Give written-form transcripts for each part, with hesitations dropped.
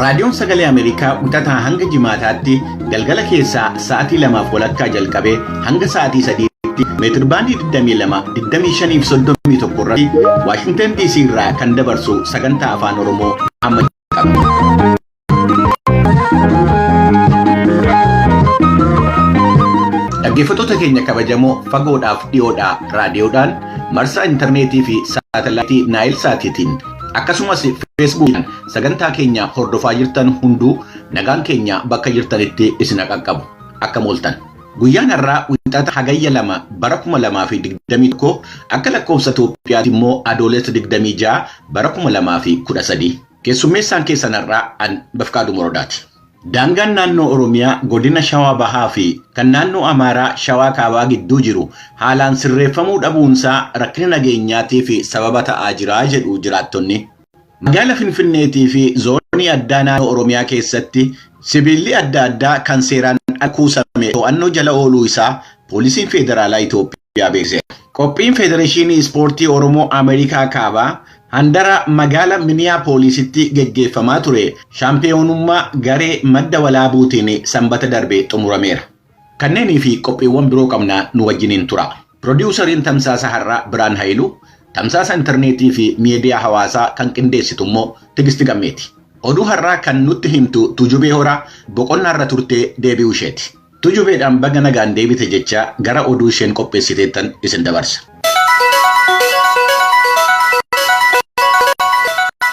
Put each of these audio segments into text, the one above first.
Raadiyoon Sagalee Ameerikaa wixataa hanga jimaataatti galgala keessaa sa'aatii 2:30 jalqabee hanga sa'aatii 3tti meetirbaandii 22, 25 fi 31 irratti Waashingtan DC irraa kan dabarsu sagantaa afaan Oromoo amma jalqaba. Dhaggeeffattoota keenya kabajamoo fagoodhaaf dhiyoodhaa raadiyoodhaan marsaa intarneetii fi saatalaayitii Naayil Saatiitiin akkasumas feesbuukiin sagantaa keenya hordofaa jirtan hunduu nagaan keenya bakka jirtanitti isin qaqqabu akka mooltan. Guyyaan har'aa wixata hagayya 2 bara 2021 akka lakkoofsa Itoophiyaatti immoo adoolessa 26 bara 2013. Keessummeessaan keessan har'aa an Bafqaaduu Morodaati. Daangaan naannoo Oromiyaa godina Shawaa Bahaa fi kan naannoo Amaaraa Shawaa Kaabaa gidduu jiru haalaan sirreeffamuu dhabuunsaa rakkina nageenyaatiif sababa ta'aa jira jedhu jiraattonni. Magaala Finfinneetii fi zoonii addaa naannoo Oromiyaa keessatti sibiilli adda addaa kan seeraan ala kuusame to'annoo jala ooluu isaa poolisiin Federaalaa Itoophiyaa beeksiseera. Qophiin Federeeshinii Ispoortii Oromoo Ameerikaa Kaabaa handara magaala Miniyaapoolisitti geggeeffamaa ture shaampiyoonummaa garee madda walaabuutiin sanbata darbe xumurameera. Kanneenii fi qophiiwwan biroo qabnaa nu wajjiniin tura. Pirodiwusariin Tamsaasa har'aa Biraan Haayiluu, tamsaasa intarneetii fi miidiyaa hawaasaa kan qindeessitu immoo Tigisti Gammeeti. Oduu har'aa kan nutti himtu Tujubee Horaa boqonnaarra turtee deebi'uu isheeti. Tujubeedhaan baga nagaan deebite jecha gara oduu isheen qopheessiteettan isin dabarsa.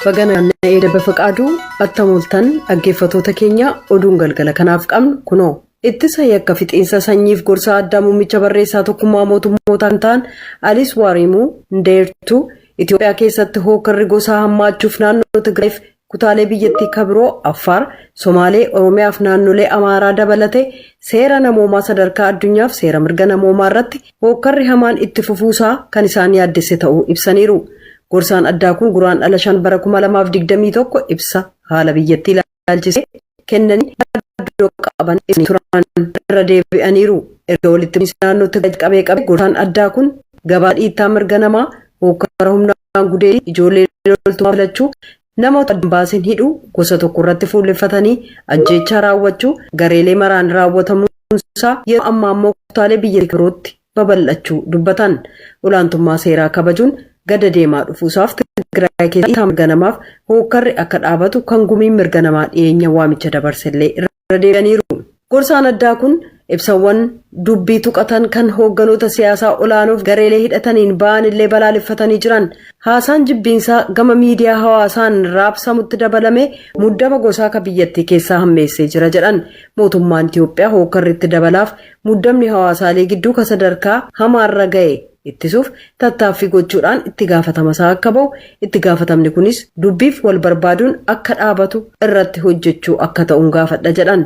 Baga naanna'ee Bafaqaaduu attam ooltan dhaggeeffatoota keenya oduun galgala kanaaf qabnu kunoo. Ittisa yakka fixiinsa sanyiif gorsaa addaa muummicha barreessaa tokkummaa mootummootaa kan ta'an Aliis Waariimuu Ndeertuu Itoophiyaa keessatti hookarri gosaa hammaachuuf naannoo Tigraayiif kutaalee biyyattii ka biroo Affaar, Somaalee, Oromiyaa fi naannolee Amaaraa dabalatee seera namoomaa sadarkaa addunyaaf seera mirga namoomaa irratti hookkarri hamaan itti fufuusaa kan isaan yaaddesse ta'uu ibsaniiru. Gorsaan addaa kun Guraandhala 5 bara 2021 ibsa haala biyyattii ilaalchisee kennaniin yaaddoo qaban ibsanii turan irra deebi'aniiru. Erga walitti bu'iinsi naannoo Tigraay qabee qabee gorsaan addaa kun gabaa dhiittaa mirga namaa, hookkara humnaan gudeedii, ijoollee loltummaa filachuu, nama otoo adda hin baasin hidhuu, gosa tokko irratti fuulleffatanii ajjeechaa raawwachuu, gareelee maraan raawwatamuunsaa yeroo ammaa immoo kutaalee biyyattii birootti babal'achuu dubbatan. Olaantummaa seeraa kabajuun gada deemaa dhufuusaaf Tigraay keessatti dhiittaa mirga namaaf hookkarri akka dhaabatu kan gumiin mirga namaa dhiyeenya waamicha dabarsellee irra deebi'aniiru. Gorsaan addaa kun ibsawwan dubbii tuqatan kan hoogganoota siyaasaa olaanoof gareelee hidhataniin ba'an illee balaaleffatanii jiran. Haasaan jibbiinsaa gama miidiyaa hawaasaan raabsamutti dabalamee muddama gosaa ka biyyattii keessaa hammeessee jira jedhan. Mootummaan Itiyoophiyaa hookkarri itti dabalaaf muddamni hawaasaalee gidduu ka sadarkaa hamaarra ga'e ittisuuf tattaaffii gochuudhaan itti gaafatama isaa akka ba'u, itti gaafatamni kunis dubbiif wal barbaaduun akka dhaabatu irratti hojjechuu akka ta'uun gaafadha jedhan.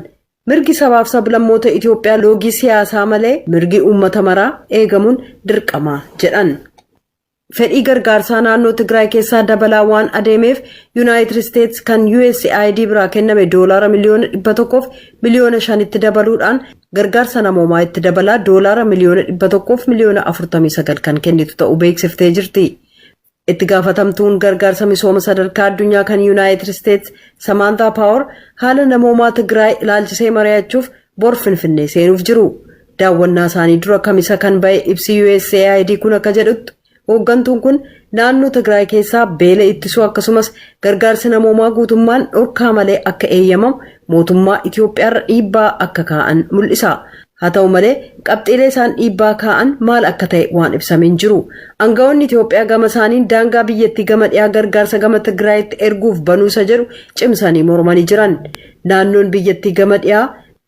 Mirgi sabaaf sablammoota Itiyoophiyaa loogii siyaasaa malee mirgi uummata maraa eegamuun dirqama jedhan. Fedhii gargaarsaa naannoo Tigraay keessaa dabalaa waan adeemeef Yuunaayitid Isteets kan USAID biraa kenname doolaara miliyoona 100 miliyoona 5tti dabaluudhaan gargaarsa namoomaa itti dabalaa doolaara miliyoona 100 miliyoona 49 kan kennitu ta'uu beeksiftee jirti. Itti gaafatamtuun gargaarsa misooma sadarkaa addunyaa kan Yuunaayitid Isteets Samaantaa Paawar haala namoomaa Tigraay ilaalchisee mari'achuuf bor Finfinnee seenuuf jiru. Daawwannaa isaanii dura kamisa kan ba'e ibsi USAID kun akka jedhutti hooggantuun kun naannoo Tigraay keessaa beela ittisuu akkasumas gargaarsi namoomaa guutummaan dhorkaa malee akka eeyyamamu mootummaa Itoophiyaarra dhiibbaa akka kaa'an mul'isa. Haa ta'u malee qabxiilee isaan dhiibbaa kaa'an maal akka ta'e waan ibsame hin jiru. Aangawoonni Itoophiyaa gama isaaniin daangaa biyyattii gama dhiyaa gargaarsa gama Tigraayitti erguuf banuu isa jedhu cimsanii mormanii jiran. Naannoon biyyattii gama dhiyaa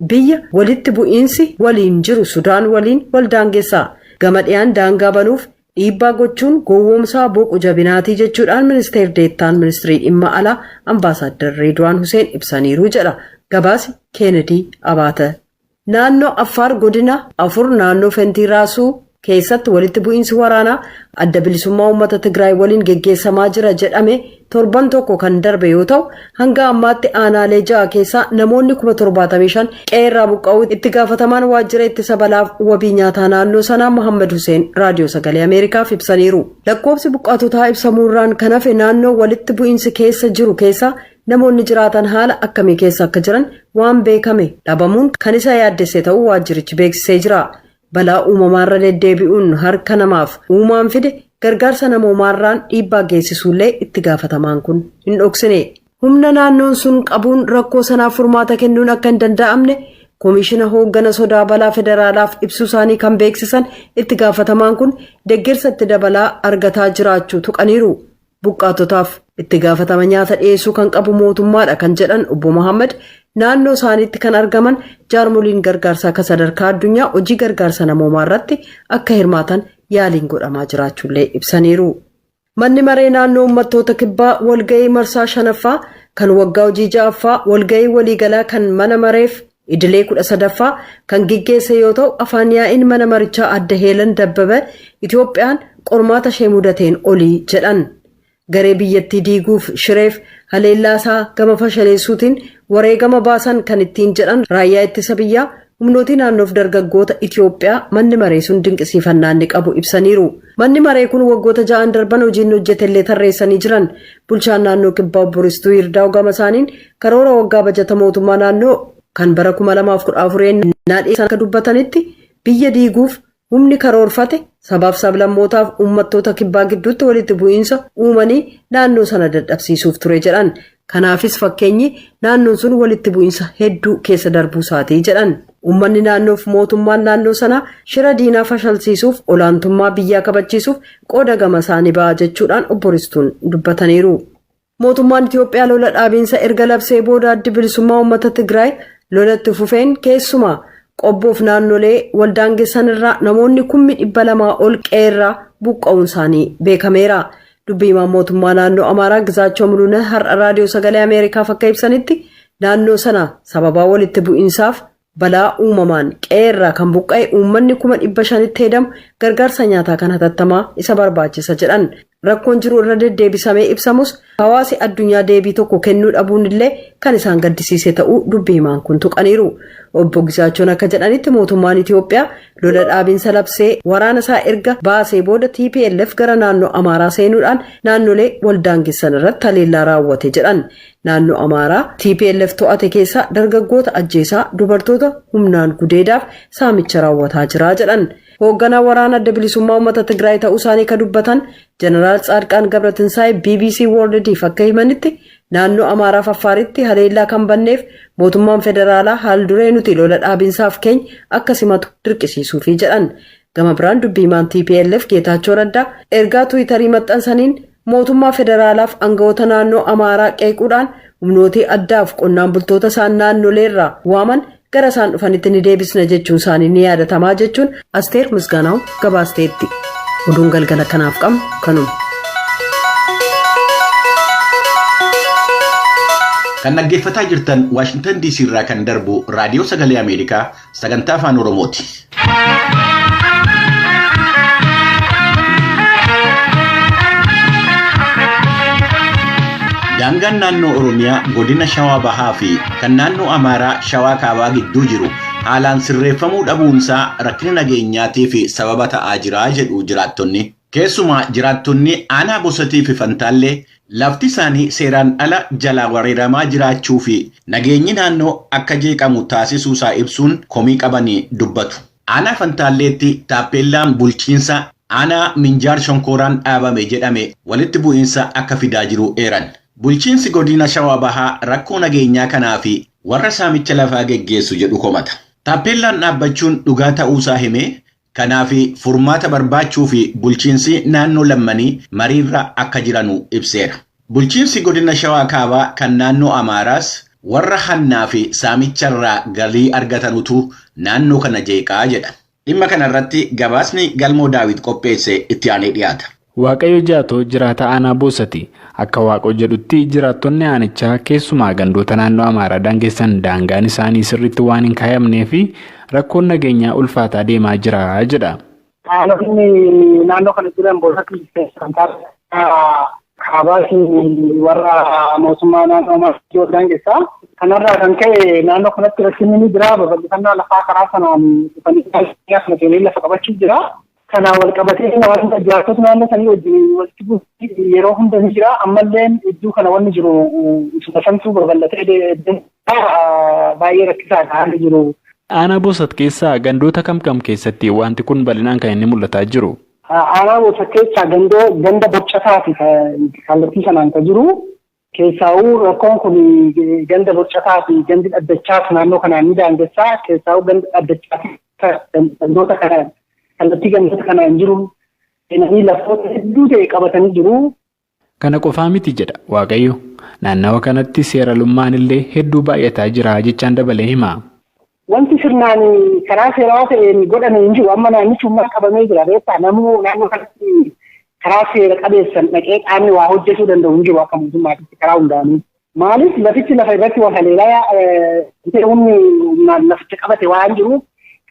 biyya walitti bu'iinsi waliin jiru Sudaan waliin wal daangessa. Gama dhiyaan daangaa banuuf dhiibbaa gochuun gowwoomsaa boqu jabinaatii jechuudhaan ministeer deettaan ministirii dhimma alaa ambaasaaddar Reedwaan Huseen ibsaniiru jedha gabaasi Keenedii Abaate. Naannoo Affaar godina 4 naannoo Fentii Raasuu keessatti walitti bu'iinsi waraanaa adda bilisummaa uummata Tigraay waliin geggeessamaa jira jedhame Torban tokko kan darbe yoo ta'u, hanga ammaatti aanaalee 6 keessaa namoonni 75,000 qe'eerraa buqqa'uu itti gaafatamaan waajjira ittisa balaaf wabii nyaataa naannoo sanaa Mohammad Hussein Raadiyoo Sagalee Ameerikaaf ibsaniiru. Lakkoofsi buqqaatotaa ibsamuurraan kan hafe naannoo walitti bu'iinsi keessa jiru keessa namoonni jiraatan haala akkamii keessa akka jiran waan beekame dhabamuun kan isa yaaddesse ta'uu waajjirichi beeksisee jira. Balaa uumamaarra deddeebi'uun harka namaaf uumaan fide gargaarsa namoomaarraan dhiibbaa geessisuullee itti gaafatamaan kun hin dhoksine. Humna naannoon sun qabuun rakkoo sanaaf furmaata kennuun akka hin danda'amne Koomishina hooggana sodaa balaa federaalaaf ibsuu isaanii kan beeksisan itti gaafatamaan kun deeggarsa itti dabalaa argataa jiraachuu tuqaniiru. Buqqaatotaaf itti gaafatama nyaata dhiyeessuu kan qabu mootummaadha kan jedhan obbo Mohaammed, naannoo isaaniitti kan argaman jaarmoliin gargaarsaa akka sadarkaa addunyaa hojii gargaarsa namoomaa irratti akka hirmaatan yaaliin godhamaa jiraachuullee ibsaniiru. Manni maree naannoo uummattoota kibbaa walga'ii marsaa shanaffaa kan waggaa hojii ja'affaa, walga'ii waliigalaa kan mana mareef idilee 13ffaa kan gaggeesse yoo ta'u, afaan yaa'iin mana marichaa adda Heelan Dabbabe Itoophiyaan qormaata ishee mudateen olii jedhan. Garee biyyattii diiguuf shireef haleellaa isaa gama fashaleessuutiin wareegama baasan kan ittiin jedhan raayyaa ittisa biyyaa, humnootii naannoof dargaggoota Itoophiyaa manni maree sun dinqisiifannaa inni qabu ibsaniiru. Manni maree kun waggoota 6n darban hojiin hojjetellee tarreessanii jiran. Bulchaan naannoo kibbaa obbo Ristuu Yirdaa'u gama isaaniin karoora waggaa bajata mootummaa naannoo kan bara 2014 dhiyeessan akka dubbatanitti, biyya diiguuf humni karoorfate sabaaf sablammootaaf uummattoota kibbaa gidduutti walitti bu'iinsa uumanii naannoo sana dadhabsiisuuf ture jedhan. Kanaafis fakkeenyi naannoon sun walitti bu'iinsa hedduu keessa darbuu isaatii jedhan. Uummanni naannoof mootummaan naannoo sanaa shira diinaa fashalsiisuuf, olaantummaa biyyaa kabachiisuuf qooda gama isaanii ba'a jechuudhaan obbo Ristuun dubbataniiru. Mootummaan Itiyoophiyaa lola dhaabiinsa erga labsee booda addi bilisummaa uummata Tigraay lolatti fufeen keessumaa Qobboof naannolee waldaangessan irraa namoonni 200,000 ol qe'eerraa buqqa'uun isaanii beekameera. Dubbii himaan mootummaa naannoo Amaaraa Gizaachoo Muluunah har'a Raadiyoo Sagalee Ameerikaaf akka ibsanitti, naannoo sana sababaa walitti bu'iinsaaf balaa uumamaan qe'eerraa kan buqqa'e uummanni 500,000tti hedamu gargaarsa nyaataa kan hatattamaa isa barbaachisa jedhan. Rakkoon jiru irra deddeebisamee ibsamus hawaasi addunyaa deebii tokko kennuu dhabuun illee kan isaan gaddisiise ta'uu dubbi himaan kun tuqaniiru. Obbo Gizaachoon akka jedhanitti, mootummaan Itiyoophiyaa lola dhaabinsa labsee waraana isaa erga baasee booda TPLF gara naannoo Amaaraa seenuudhaan naannolee waldaangessan irratti haleellaa raawwate jedhan. Naannoo Amaaraa TPLF to'ate keessaa dargaggoota ajjeesaa, dubartoota humnaan gudeedaaf saamicha raawwataa jira jedhan. Hoogganaa waraana adda bilisummaa uummata Tigraay ta'uu isaanii kan dubbatan Jeneraal Tsaadqaan Gabratinsaay BBC Worldiif akka himanitti, naannoo Amaaraaf Affaaritti haleellaa kan banneef mootummaan federaalaa haal duree nuti lola dhaabinsaaf keenya akka simatu dirqisiisuufi jedhan. Gama biraan dubbii himaan TPLF Geetaachoo Raddaa ergaa Tiwiitarii maxxansaniin mootummaa federaalaaf aangawoota naannoo Amaaraa qeequudhaan humnootii addaaf qonnaan bultoota isaan naannoleerraa waaman gara isaan dhufanitti ni deebisna jechuun isaanii ni yaadatamaa jechuun Asteer Misgaanaw gabaasteetti. Oduun galgala kanaaf qabnu kanuma. Kan dhaggeeffataa jirtan Waashingtan DC irraa kan darbu Raadiyoo Sagalee Ameerikaa sagantaa Afaan Oromooti. Daangaan naannoo Oromiyaa godina Shawaa Bahaa fi kan naannoo Amaaraa Shawaa Kaabaa gidduu jiru haalaan sirreeffamuu dhabuunsaa rakkina nageenyaatiif sababa ta'aa jira jedhu jiraattonni. Keessumaa jiraattonni aanaa Bosatii fi Fantaallee lafti isaanii seeraan ala jalaa weeraramaa jiraachuu fi nageenyi naannoo akka jeeqamu taasisuusaa ibsuun komii qabanii dubbatu. Aanaa Fantaalleetti taappeellaan bulchiinsa aanaa Minjaar Shonkooraan dhaabame jedhame walitti bu'iinsa akka fidaa jiru eeran. Bulchiinsi godina Shawaa Bahaa rakkoo nageenyaa kanaa fi warra saamicha lafaa geggeessu jedhu komata. Taappeellaan dhaabbachuun dhugaa ta'uusaa himee, kanaaf furmaata barbaachuu fi bulchiinsi naannoo lammanii mariirra akka jiranu ibseera. Bulchiinsi godina Shawaa Kaabaa kan naannoo Amaaraas warra hannaa fi saamicharraa galii argatanutu naannoo kana jeeqaa jedha. Dhimma kanarratti gabaasni Galmoo Daawit qopheesse itti aanee dhiyaata. Waaqayyo Jaatoo jiraata aanaa Boosati. Akka Waaqoo jedhutti, jiraattonni aanichaa keessumaa gandoota naannoo Amaaraa daangessan daangaan isaanii sirriitti waan hin kaayamnee fi rakkoon nageenyaa ulfaataa deemaa jira jedha. Haalonni naannoo kana jiran, Boosati Kaabaatiin warra mootummaa naannoo Amaaraa daangessaa. Kanarraa kan ka'e naannoo kanatti rakkinni ni jira. Babal'ifannaa lafaa karaa sanaan dhufanii kana seenanii lafa qabachuuf jira. Kanaan wal qabatee jiraattota naannoo sanii wajjin walitti bu'uun yeroo hunda ni jira. Ammallee iddoo kana wanni jiru isuma santuu babal'atee baay'ee rakkisaadha haalli jiru. Aanaa Boosat keessaa gandoota kam kam keessatti wanti kun bal'inaan kan inni mul'ataa jiru? Aanaa Boosat keessaa ganda Boccataati kallattii sanaan kan jiru. Keessaawuu rakkoon kun ganda Boccataa fi gandi Dhaddachaas naannoo kanaan ni daangessaa. Keessaawuu ganda Dhaddachaa gandoota kana kallattii gandoota kanaan jiru. Seenanii lafoota hedduu ta'e qabatanii jiru. Kana qofaa miti jedha Waaqayyo. Naannawa kanatti seeralummaan illee hedduu baay'ataa jira jechaan dabalee hima. Wanti sirnaan karaa seerawaa ta'een godhame hin jiru. Amma naannichi uummata qabamee jira. Beektaa namuu naannoo kanatti karaa seera qabeessan dhaqee qaamni waa hojjechuu danda'u hin jiru akka mootummaatti karaa hundaanuu. Maaliif lafichi lafa irratti wal haleelaa humni laficha qabate waan jiruuf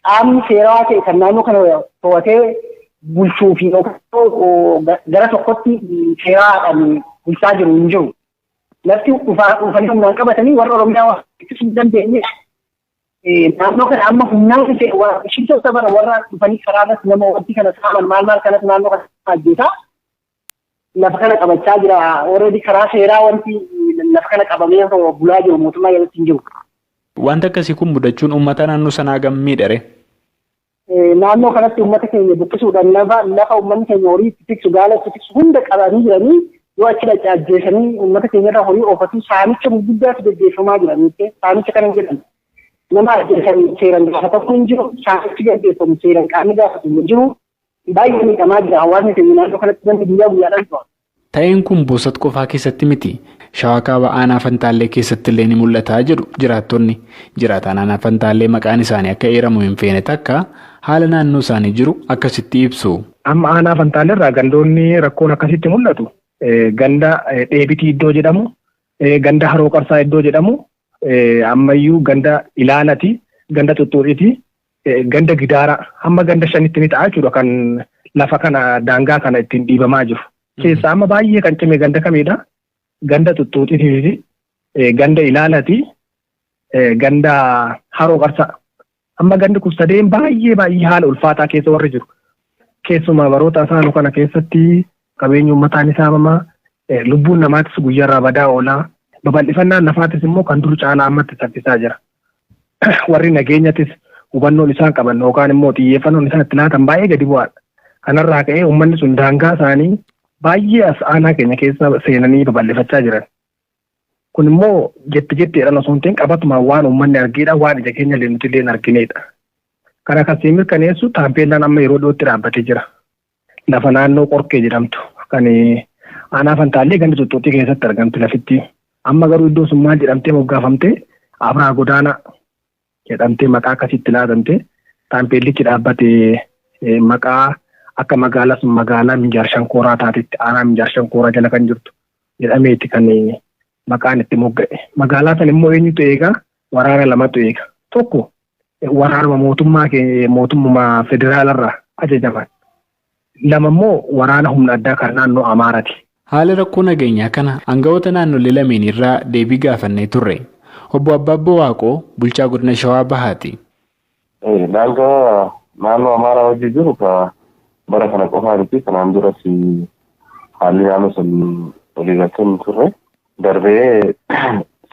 qaamni seerawaa ta'e kan naannoo kana to'atee bulchuu fi gara tokkotti seeraadhaan bulchaa jiru hin jiru. Lafti dhufanii humnaan qabatanii warra Oromiyaa ittisuu hin dandeenye. Naannoo kana amma humnaan ishii bara warra dhufanii karaa irratti nama wanti kana saaman maal maal kanas naannoo kana ajjeesaa lafa kana qabachaa jira. Already karaa seeraa wanti lafa kana qabamee bulaa jiru mootummaa jalatti hin jiru. Wanta akkasii kun mudachuun uummata naannoo sanaa gammiidha. Naannoo kanatti uummata keenya buqqisuudhaan lafa uummanni keenya horii itti tiksu gaala itti tiksu hunda qabanii jiranii yoo achi dhaqee ajjeesanii uummata keenya irraa horii oofatu saamicha gurguddaatu gaggeeffamaa jira. Saamicha kana jedhamu. Nama ajjeesan seeraan gaafatamu hin jiru. Saamichi gaggeeffamu seeraan qaamni gaafatu hin jiru. Baay'ee miidhamaa jira. Hawaasni keenya naannoo kanatti namni guyyaa guyyaadhaan to'a. Ta'een kun Boosat qofaa keessatti miti. Shawaa Kaaba Aanaa Fantaallee keessatti illee ni mul'ataa jedhu jiraattonni. Jiraataan Aanaa Fantaallee maqaan isaanii akka eeramu hin feene takka haala naannoo isaanii jiru akkasitti ibsu. Amma Aanaa Fantaallee irraa gandoonni rakkoon akkasitti mul'atu. Ganda Dheebitii iddoo jedhamu, ganda Haroo Qarsaa iddoo jedhamu, ammayyuu ganda Ilaalati, ganda Xuxxuuriiti, ganda Gidaara hamma ganda 5tti ni ta'a jechuudha kan lafa kana daangaa kana ittiin dhiibamaa jiru. Keessaa amma baay'ee kan cime ganda kamidha? Ganda Xuxxuuriiti, ganda Ilaalati, ganda Haroo Qarsaa. Amma gandi kun sadeen baay'ee baay'ee haala ulfaataa keessa warri jiru. Keessumaa baroota isaanuu kana keessatti qabeenyi uummataa ni saamamaa, lubbuun namaatis guyyaarraa badaa oolaa. Babal'ifannaan lafaatis immoo kan dur caalaa ammatti saffisaa jira. Warri nageenyatis hubannoon isaan qaban yookaan immoo xiyyeeffannoon isaan itti laatan baay'ee gadi bu'aadha. Kanarraa ka'ee uummanni sun daangaa isaanii baay'ee as aanaa keenya keessa seenanii babal'ifachaa jiran. Kun immoo jetti jetteedhaan osoo hin ta'in qabatumaan waan uummanni argeedha waan ija keenya illee nuti illee hin argineedha. Kana kan siin mirkaneessu taampeellaan amma yeroo dhiyootti dhaabbatee jira. Lafa naannoo Qorkee jedhamtu kan Aanaa Fantaallee ganda Xuxxuuxii keessatti argamtu lafitti. Amma garuu iddoo sun maal jedhamtee moggaafamtee Abraa Godaanaa jedhamtee maqaa akkasitti laatamte taampeellichi dhaabbate maqaa akka magaalaa sun magaalaa Minjaar Shankooraa taatetti aanaa Minjaar Shankooraa jala kan jirtu jedhameeti kan maqaan itti mogga'e. Magaalaa sana immoo eenyutu eegaa? Waraana lamatu eega. Tokko waraanuma mootummaa mootummaa federaalarraa ajajaman. Lama immoo waraana humna addaa kan naannoo Amaaraati. Haala rakkoo nageenyaa kana aangawoota naannolee lameen irraa deebii gaafannee turre. Obbo Abbaabboo Waaqoo bulchaa godina Shawaa Bahaati. Daangaa naannoo Amaaraa wajjin jiru ka bara kana qofaa miti. Kanaan duras haalli naannoo sun waliigaltee hin turre. Darbee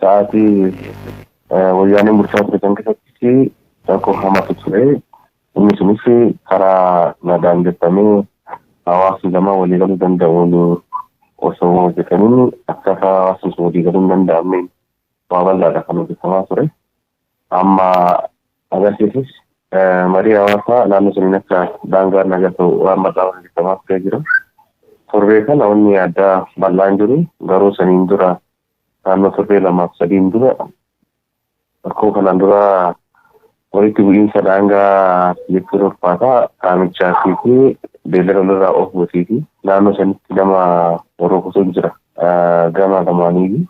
sa'aatii wayyaaneen bulchaa ture kan keessatti rakkoo hamaatu ture. Inni sunis karaa nagaan jettamee hawaasni lama waliigaluu danda'uun osoo hojjetamiin akkaataa hawaasni sun waliigaluu hin danda'amneen waa bal'aadha kan hojjetamaa ture. Amma agarsiisus marii hawaasaa naannoo suniin akka daangaan nagaa ta'u waan bal'aa hojjetamaa turee jira. Torbee kana wanni addaa bal'aan jiru garuu saniin dura naannoo torbee 2 fi 3 dura rakkoo kanaan dura walitti bu'iinsa daangaa jechuun ulfaataa saamichaa fi beellada walirraa of gotiiti. Naannoo sanitti nama rukutuun jira. Gama lamaanii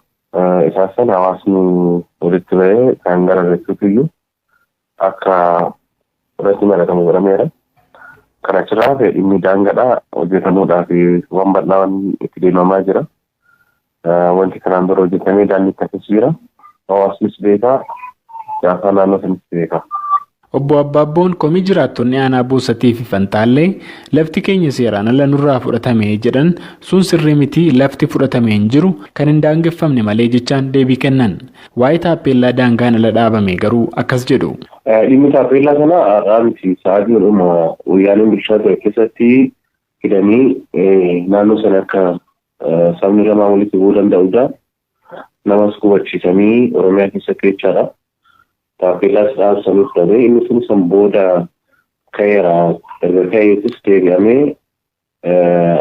isaas sana hawaasni walitti bahee kan gara jechuutu iyyuu akka irratti mari'atamu godhameera. Kana achirraa dhimmi daangaadhaa hojjetamuudhaaf waan bal'aan itti deemamaa jira. Wanti kanaan dura hojjetamee daandii akkasii jira. Hawaasnis beekaa, gaafa naannoo sanis beekaa. Obbo Abbaabboon komii jiraattonni aanaa Boosatii fi Fantaallee lafti keenya seeraan ala nurraa fudhatame jedhan sun sirrii miti, lafti fudhatame hin jiru, kan hin daangeffamne malee jechaan deebii kennan. Waa'ee taappeellaa daangaan ala dhaabame garuu akkas jedhu. Dhimmi taappeellaa kana har'aa miti, sa'aatii dhuma wayyaaneen bulchaa ture keessatti fidanii naannoo sana akka sabni lamaa walitti bu'uu danda'udha. Namas hubachiisanii Oromiyaa keessatti jechaadha. Taappeellaas dhaabsanii fudhatee inni sun san booda ka'eera. Erga ka'eetis deebi'amee,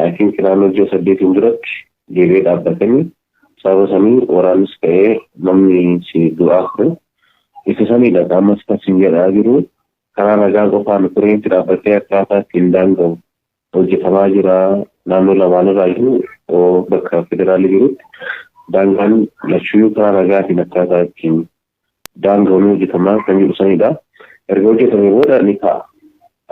I think, naannoo ji'a 8 duratti deebi'ee dhaabbatanii sababa sanii waraannis ka'ee namni si du'aa ture. Isa sanidha ammas kan siin jedhaa jiru, karaa nagaa qofaan tureetti dhaabbatee akkaataa ittiin daanga'u hojjetamaa jira. Naannoo lamaanirraa jiru bakka federaalii jirutti daangaan lachuyyuu karaa nagaatiin akkaataa ittiin daanga'uun hojjetamaa kan jedhu sanidha. Erga hojjetamee booda ni ka'a.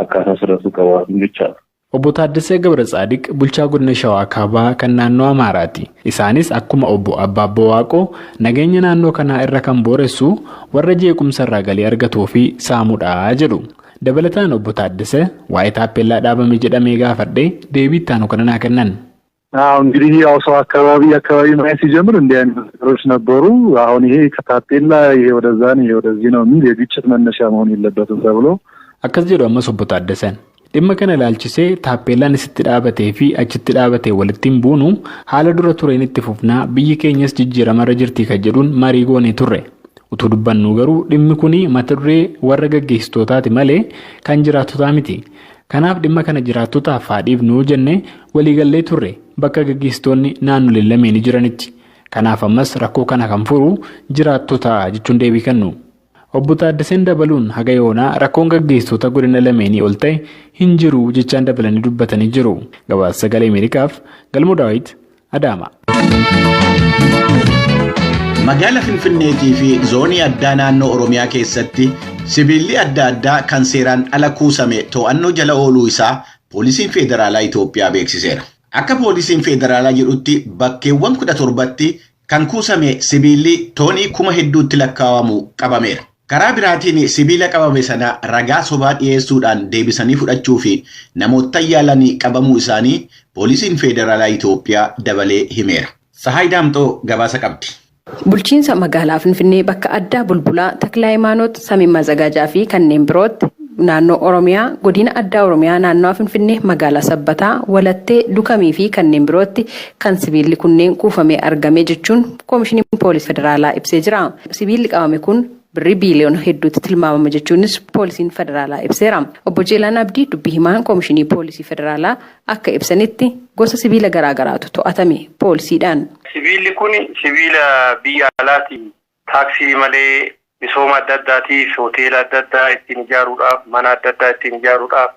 Akkaataa sirratu qabaatu jechaadha. Obbo Taaddasee Gabra Tsaadiq bulchaa godina Shawaa Kaabaa kan naannoo Amaaraati. Isaanis akkuma obbo Abbaabboo Waaqoo nageenya naannoo kanaa irra kan booressu warra jeequmsa irraa galii argatuu fi saamudha jedhu. Dabalataan obbo Taaddasee waa'ee taappeellaa dhaabame jedhamee gaafadhee deebii itti aanu kana naa kennan. አዎ፣ እንግዲህ ያው ሰው አካባቢ አካባቢ ማየት ሲጀምር እንዲህ አይነት ነገሮች ነበሩ። አሁን ይሄ ከታፔላ ይሄ ወደዛ ነው ይሄ ወደዚህ ነው የሚል የግጭት መነሻ መሆን የለበትም ተብሎ Akkas jedhu ammas obbo Taaddaseen. Dhimma kana ilaalchisee taappeellaan isitti dhaabatee fi achitti dhaabatee walitti hin buunu, haala dura tureen itti fufnaa, biyyi keenyas jijjiiramarra jirti kan jedhuun marii goonee turre. Utuu dubbannu garuu dhimmi kun mata duree warra gaggeessitootaati malee kan jiraattotaa miti. Kanaaf dhimma kana jiraattotaaf haa dhiifnu jennee waliigallee turre bakka gaggeessitoonni naannolee lameenii jiranitti. Kanaaf ammas rakkoo kana kan furu jiraattota jechuun deebii kennu. Obbo Taaddaseen dabaluun haga yoonaa rakkoon gaggeessitoota godina lameenii ol ta'e hin jiru jechaan dabalanii dubbatanii jiru. Gabaasa Sagalee Ameerikaaf Galmoo Daawit, Adaama. Magaala Finfinneetii fi zoonii addaa naannoo Oromiyaa keessatti sibiilli adda addaa kan seeraan ala kuusame to'annoo jala ooluu isaa poolisiin federaalaa Itoophiyaa beeksiseera. Akka poolisiin federaalaa jedhutti bakkeewwan 17tti kan kuusame sibiilli toonii kuma hedduutti lakkaa'amu qabameera. Karaa biraatiin sibiila qabame sana ragaa sobaa dhiyeessuudhaan deebisanii fudhachuu fi namoota yaalanii qabamuu isaanii poolisiin federaalaa Itoophiyaa dabalee himeera. Sahaay Daamxoo gabaasa qabdi. Bulchiinsa magaalaa Finfinnee bakka addaa Bulbulaa, Takla Hayimaanoot, Samiin Mazagaajaa fi kanneen birootti, naannoo Oromiyaa godina addaa Oromiyaa naannoo Finfinnee magaalaa Sabbataa, Walattee, Dukamii fi kanneen birootti kan sibiilli kunneen kuufamee argame jechuun koomishiniin poolisii federaalaa ibsee jira. Sibiilli qabame kun birrii biiliyoona hedduutti tilmaamama jechuunis poolisiin federaalaa ibseera. Obbo Jeelaan Abdii, dubbii himaan koomishinii poolisii federaalaa, akka ibsanitti gosa sibiila garaagaraatu to'atame poolisiidhaan. Sibiilli kun sibiila biyya alaatiin taaksii malee misooma adda addaatiif, hoteela adda addaa ittiin ijaaruudhaaf, mana adda addaa ittiin ijaaruudhaaf,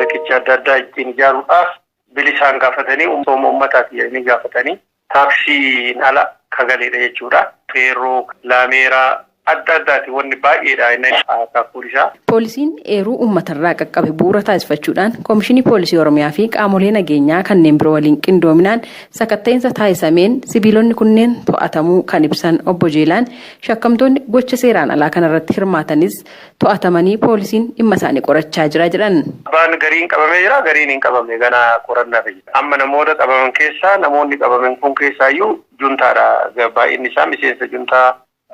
riqicha adda addaa ittiin ijaaruudhaaf bilisaan gaafatanii, misooma uummataati jedhanii gaafatanii taaksiin ala kagaleedha jechuudha. Feerroo, laameeraa adda addaati, wanni baay'eedha inni akaakuun isaa. Poolisiin eeruu uummatarraa qaqqabe bu'uura taasifachuudhaan koomishinii poolisii Oromiyaa fi qaamolee nageenyaa kanneen biroo waliin qindoominaan sakatta'insa taasisameen sibiilonni kunneen to'atamuu kan ibsan obbo Jeelaan, shakkamtoonni gocha seeraan alaa kanarratti hirmaatanis to'atamanii poolisiin dhimma isaanii qorachaa jira jedhan. Abbaan gariin qabamee jira, gariin hin qabamne, ganaa qorannaaf jira. Amma namoota qabaman keessaa, namoonni qabaman kun keessaayyuu juntaadha. Baay'inni isaa miseensa juntaa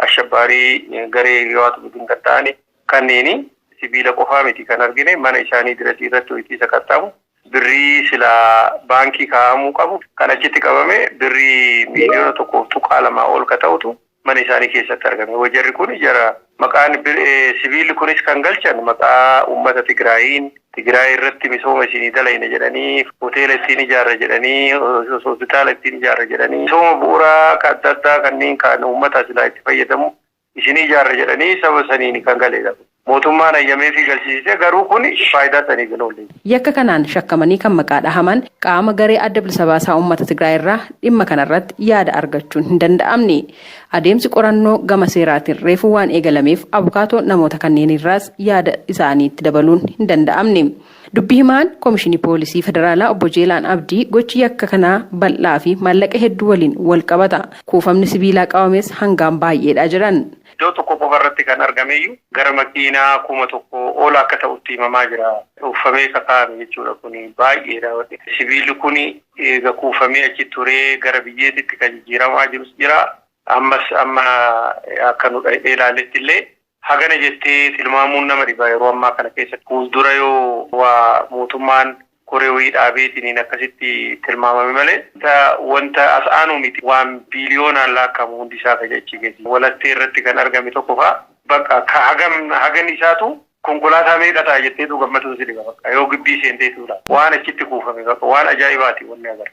ashabbaarii garee Hiwaatu budin kan ta'ani kanneeni sibiila qofaa miti kan argine, mana isaanii dirasii irratti hojii sakatta'amu birrii silaa baankii kaa'amuu qabu kan achitti qabame birrii 1.2 miliyoona ol ka ta'utu mana isaanii keessatti argame. Wajarri kun jara maqaan sibiilli kunis kan galchan maqaa uummata Tigraayiin, Tigraay irratti misooma isinii dalayna jedhanii, hoteela ittiin ijaarra jedhanii, hospitaala ittiin ijaarra jedhanii, misooma bu'uuraa kan adda addaa kanneen kan uummata silaa itti fayyadamu isinii ijaarra jedhanii saba saniin kan galeedha. Mootummaan ayyamee fi galchiisee garuu kun faayidaa saniif hin oolle. Yakka kanaan shakkamanii kan maqaa dhahaman qaama garee Adda Bilisa Baasaa Uummata Tigraay irraa dhimma kanarratti yaada argachuun hin danda'amne. Adeemsi qorannoo gama seeraatiin reefuu waan eegalameef abukaatoo namoota kanneen irraas yaada isaaniitti dabaluun hin danda'amne. Dubbi himaan Komishinii Poolisii Federaalaa Obbo Jeelaan Abdii gochi yakka kanaa bal'aa fi maallaqa hedduu waliin wal qabata. Kuufamni sibiilaa qabames hangaan baay'eedha jedhan. Iddoo tokko qofa irratti kan argameyyuu gara makiinaa 1000 ol akka ta'utti himamaa jira. Uffamee kakaa'ame jechuudha, kun baay'eedha. Sibiilli kun eega kuufamee achi turee gara biyyeetitti kan jijjiiramaa jirus jira. Ammas amma akka nu ilaalletti illee hagana jettee tilmaamuun nama dhiba yeroo ammaa kana keessatti. Fuuldura yoo waa mootummaan koree wayii dhaabeetiin akkasitti tilmaamame malee, wanta as aanu miti, waan biiliyoonaan lakkaa'amu hundi isaa kan achi keessa. Walattee irratti kan argame tokko fa'a, bakka hagam hagan isaatu konkolaataa meeqa ta'a jetteetu gammatuun si dhiba, bakka yoo gibbii seenteetudha. Waan achitti kuufame bakka waan ajaa'ibaati wanni agarra.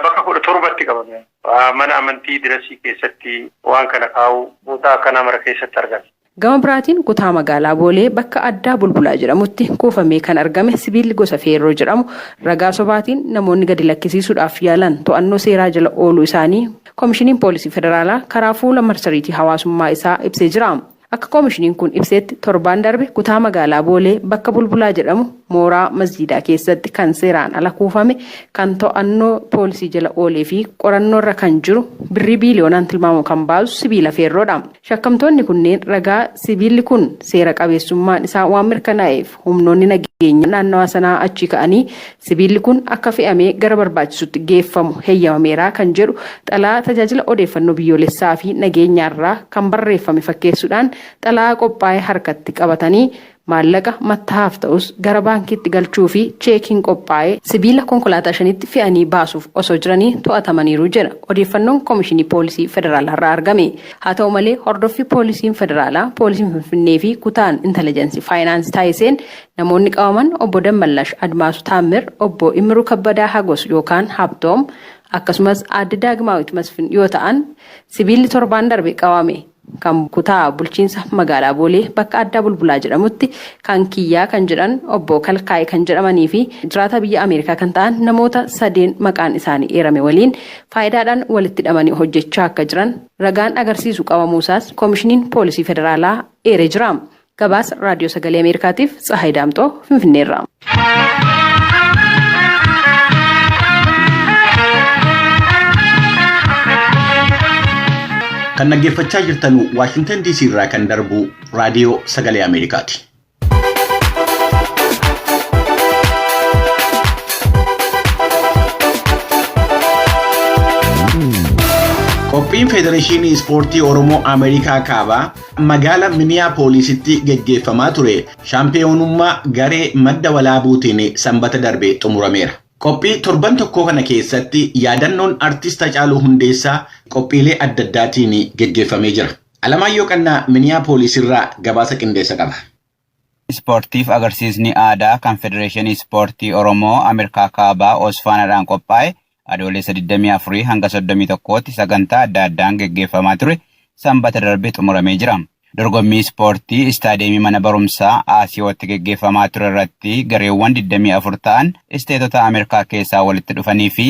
Bakka 17tti qabame. Mana amantii dirasii keessatti waan kana kaa'u kutaa akkanaa mara keessatti argame. Gama biraatiin kutaa magaalaa Boolee bakka addaa Bulbulaa jedhamutti kuufamee kan argame sibiilli gosa feerroo jedhamu ragaa sobaatiin namoonni gadi lakkisiisuudhaaf yaalan to'annoo seeraa jala ooluu isaanii Komishiniin Poolisii Federaalaa karaa fuula marsariitii hawaasummaa isaa ibsee jira. Akka komishiniin kun ibsetti, torbaan darbe kutaa magaalaa Boolee bakka Bulbulaa jedhamu mooraa masjiidaa keessatti kan seeraan ala kuufame kan to'annoo poolisii jala oolee fi qorannoorra kan jiru birrii biiliyoonaan tilmaamu kan baasu sibiila feerroodha. Shakkamtoonni kunneen ragaa sibiilli kun seera qabeessummaan isaa waan mirkanaa'eef humnoonni nageenya naannawaa sanaa achii ka'anii sibiilli kun akka fe'amee gara barbaachisutti geeffamu heyyamameera kan jedhu xalayaa tajaajila odeeffannoo biyyoolessaa fi nageenyaarraa kan barreeffame fakkeessuudhaan xalayaa qophaa'e harkatti qabatanii, maallaqa mattaa'aaf ta'us gara baankiitti galchuu fi cheekiin qophaa'e sibiila konkolaataa shanitti fe'anii baasuuf osoo jiranii to'atamaniiru jedha odeeffannoon Komishinii Poolisii Federaalaarraa argame. Haa ta'u malee, hordoffii Poolisiin Federaalaa, Poolisiin Finfinnee fi kutaan Intalajensii Faayinaansii taasiseen namoonni qabaman Obbo Dammallash Admaasuu Taammir, Obbo Immiruu Kabbadaa Hagos yookaan Habtoom, akkasumas Aadde Daagimaawit Masfin yoo ta'an, sibiilli torbaan darbe qabame kan kutaa bulchiinsa magaalaa Boolee bakka addaa Bulbulaa jedhamutti kan kiyyaa kan jedhan Obbo Kalkaay kan jedhamanii fi jiraataa biyya Ameerikaa kan ta'an namoota sadeen maqaan isaanii eerame waliin faayidaadhaan walitti hidhamanii hojjechaa akka jiran ragaan agarsiisu qabamuusaas Komishiniin Poolisii Federaalaa eeree jira. Gabaasa Raadiyoo Sagalee Ameerikaatiif Tsahaay Daamxoo Finfinneerraa. Kan dhaggeeffachaa jirtan Waashingtan DC irraa kan darbu Raadiyoo Sagalee Ameerikaati. Qophiin Federeeshinii Ispoortii Oromoo Ameerikaa Kaabaa magaala Miniyaapoolisitti geggeeffamaa ture shaampiyoonummaa garee Madda Walaabuutiin Sanbata darbe xumurameera. Qophii torban tokkoo kana keessatti yaadannoon artist Hacaaluu Hundeessaa qophiilee adda addaatiin geggeeffamee jira. Alamaayyoo Qannaa Miniyaapooliis irraa gabaasa qindeessa qaba. Ispoortiif agarsiisni aadaa kan Federeeshinii Ispoortii Oromoo Ameerikaa Kaabaa Osfaanaadhaan qophaa'e Adoolessa 24 hanga 31tti sagantaa adda addaan geggeeffamaa ture Sanbata darbe xumuramee jira. Dorgommii ispoortii istaadiyeemii mana barumsaa Aasiyootti geggeeffamaa ture irratti gareewwan 24 ta'an isteetota Ameerikaa keessaa walitti dhufanii fi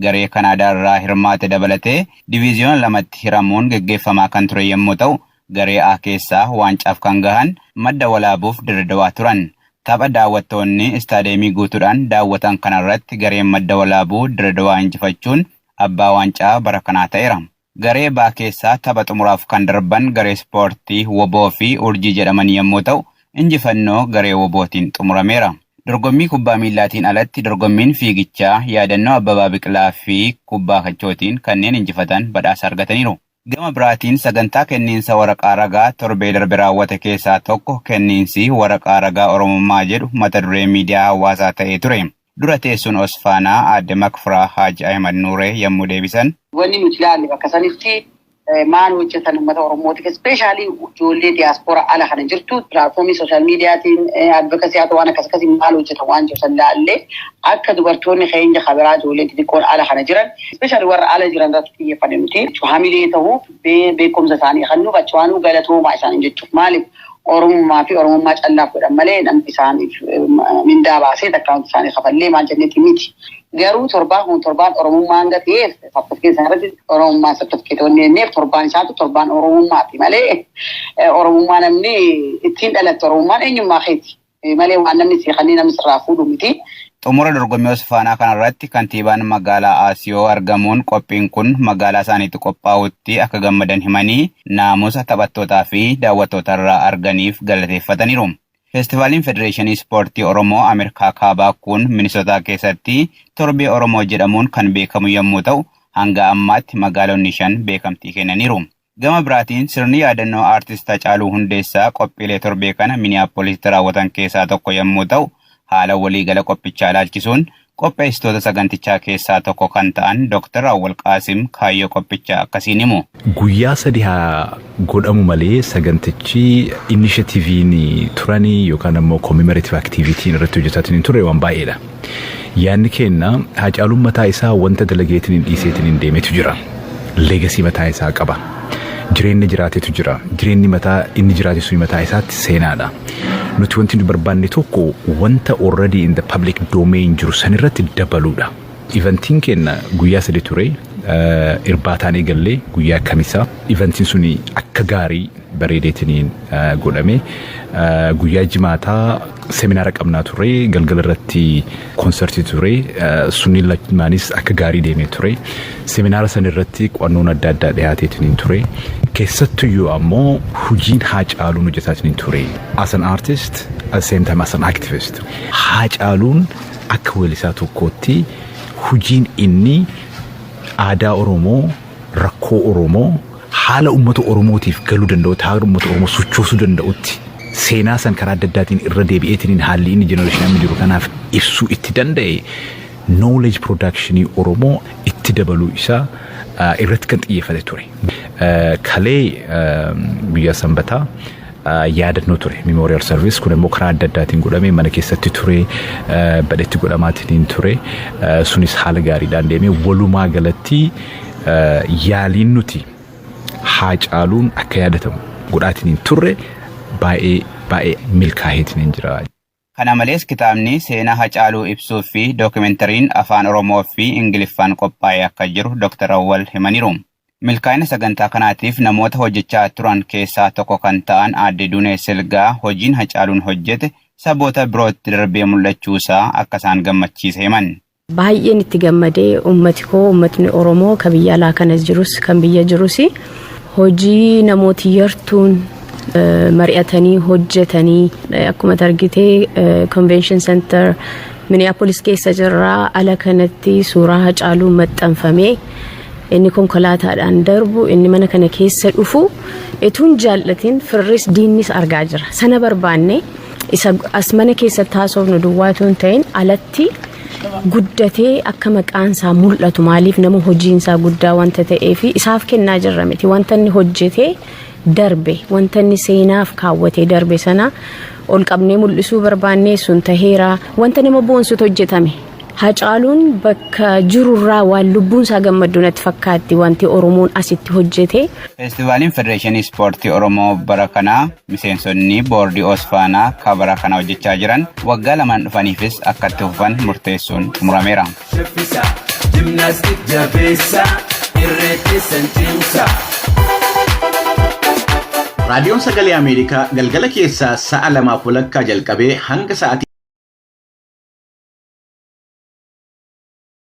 garee Kanaadaa irraa hirmaate dabalatee diviiziyoona lamatti hiramuun geggeeffamaa kan ture yommuu ta'u, garee A keessaa waancaaf kan gahan Madda Walaabuuf Dirredawaa turan. Tapha daawwattoonni istaadiyeemii guutuudhaan daawwatan kanarratti gareen Madda Walaabuu Dirredawaa injifachuun abbaa waancaa bara kanaa ta'eera. Garee B keessaa tapha xumuraaf kan darban garee ispoortii Woboo fi Urjii jedhaman yommuu ta'u, injifannoo garee Wobootiin xumurameera. Dorgommii kubbaa miillaatiin alatti dorgommiin fiigichaa yaadannoo Abbabaa Biqilaa fi kubbaa kachootiin kanneen injifatan badhaasa argataniiru. Gama biraatiin sagantaa kenniinsa waraqaa ragaa torbee darbe raawwate keessaa tokko kenniinsi waraqaa ragaa Oromummaa jedhu mata duree miidiyaa hawaasaa ta'ee ture. Dura teessuun Osfaanaa Aadde Makfiraa Haaji Ahimad Nuuree yommuu deebisan. Wanni nuti ilaalle bakka sanitti maal hojjetan uummata Oromootiif, especially ijoollee diyaaspooraa ala kana jirtu, platformii social mediaatiin advocacy haa ta'u, waan akkas akkasii maal hojjetan waan jiru san ilaalle. Akka dubartoonni keenya kabiraa, ijoolleen xixiqqoon ala kana jiran, especially warra ala jiran irratti xiyyeeffanne nuti, hamilee ta'uuf, beekumsa isaanii kennuuf, achi waanuu galatoomaa isaanii jechuuf. Maaliif, Oromummaa fi Oromummaa callaaf godhan malee namni isaaniif mindaa baasee takka wanti isaanii kafallee maal jenneeti miti. Garuu torbaan kun torbaan Oromummaa hanga ta'eef, sartifikeetii sana irratti Oromummaa sartifikeetii wanni jenneef, torbaan isaatu torbaan Oromummaati malee, Oromummaa namni ittiin dhalatte, Oromummaan eenyummaa keeti malee waan namni si kanneen namni sirraa fuudhu miti. Xumura dorgommii Osfaanaa kanarratti kantiibaan magaalaa Asiyoo argamuun qophiin kun magaalaa isaaniitti qophaa'utti akka gammadan himanii, naamusa taphattootaa fi daawwattoota irraa arganiif galateeffataniiru. Feestivaaliin Federeeshinii Ispoortii Oromoo Ameerikaa Kaabaa kun Minisotaa keessatti Torbee Oromoo jedhamuun kan beekamu yommuu ta'u, hanga ammaatti magaalonni shan beekamtii kennaniiru. Gama biraatiin, sirni yaadannoo aartist Hacaaluu Hundeessaa qophiilee torbee kana Miniyaapoolisitti raawwatan keessaa tokko yommuu ta'u, haala waliigala qophichaa ilaalchisuun qopheessitoota sagantichaa keessaa tokko kan ta'an Dr. Awwal Qaasim kaayyoo qophichaa akkasiin himu. Guyyaa 3 haa godhamu malee, sagantichi initiativeiin turanii yookaan ammoo commemorative activityn irratti hojjetaatiin turre waan baay'eedha. Yaadni keenya, Hacaaluun mataa isaa wanta dalageetiin dhiiseetiin hin deemetu jira. Legacy mataa isaa qaba. Jireenya jiraatetu jira. Jireenyi mataa inni jiraate sun mataa isaatti seenaadha. Nuti wanti nu barbaanne tokko wanta already in the public domain jiru sanirratti dabaluudha. Eventiin keenya guyyaa 3 ture. Irbaataan eegallee guyyaa Kamisaa. Eventiin suni akka gaarii bareedeetiniin godhame. Guyyaa Jimaataa seminaara qabnaa ture. Galgala irratti konsertii ture. Sunniin lamaanis akka gaarii deemee ture. Seminaara san irratti qo'annoon adda addaa dhiyaateetiniin ture. Keessattuyyuu ammoo hojiin Haacaaluun hojjetaatiin ture. As an artist, at the same time as an activist. Haacaaluun akka weellisaa tokkootti hojiin inni aadaa Oromoo, rakkoo Oromoo, haala uummata Oromootiif galuu danda'utti, haala uummata Oromoo sochoosuu danda'utti, seenaa san karaa adda addaatiin irra deebi'eetiin haalli inni generation amma jiru kanaaf ibsuu itti danda'e, knowledge productionii Oromoo itti dabaluu isaa irratti kan xiyyeeffate ture. Kalee guyyaa Sanbataa yaadannoo ture, memorial service. Kun immoo karaa adda addaatiin godhame, mana keessatti ture, badhetti godhamaatiin ture. Sunis haala gaariidhaan deemee, walumaa galatti yaaliin nuti Haacaaluun akka yaadatamu godhaatiin turre baay'ee baay'ee milkaa'eetiin jira. Kana malees, kitaabni seenaa Hacaaluu ibsuu fi dookimentariin afaan Oromoo fi Ingiliffaan qophaa'ee akka jiru Dr. Awwal himaniiru. Milkaa'ina sagantaa kanaatiif namoota hojjechaa turan keessaa tokko kan ta'an Aadde Dunee Silgaa hojiin Hacaaluun hojjete saboota birootti darbee mul'achuusaa akka isaan gammachiise himan. Baay'een itti gammadee. Uummati koo, uummatni Oromoo kan biyya alaa kanas jirus, kan biyya jirus, hojii namooti yartuun mari'atanii hojjetanii, akkuma argitee convention center Minneapolis keessa jirraa, ala kanatti suuraa Hacaaluu maxxanfamee, inni konkolaataadhaan darbu, inni mana kana keessa dhufu, ituun jaallatin firris diinnis argaa jira. Sana barbaanne, isa as mana keessatti haasofnu duwwaatu hin ta'in, alatti guddatee akka maqaan isaa mul'atu. Maaliif? Nama hojiin isaa guddaa wanta ta'eef isaaf kennaa jirra miti. Wanta inni hojjetee darbe, wanta inni seenaaf kaawwatee darbe sana ol qabnee mul'isuu barbaannee, sun taheera. Wanta nama boonsutu hojjetame. Hacaaluun bakka jirurraa waan lubbuun isaa gammaddu natti fakkaatti wanti Oromoon asitti hojjete. Feestivaaliin Federeeshinii Ispoortii Oromoo bara kanaa miseensonni boordii Osfaanaa ka bara kana hojjechaa jiran waggaa 2n dhufaniifis akka itti fufan murteessuun xumurameera. Shaffisa, gymnastic jabeessa, irree keessan cimsa. Raadiyoon Sagalee Ameerikaa galgala keessaa sa'a 2:30 jalqabee hanga sa'aatii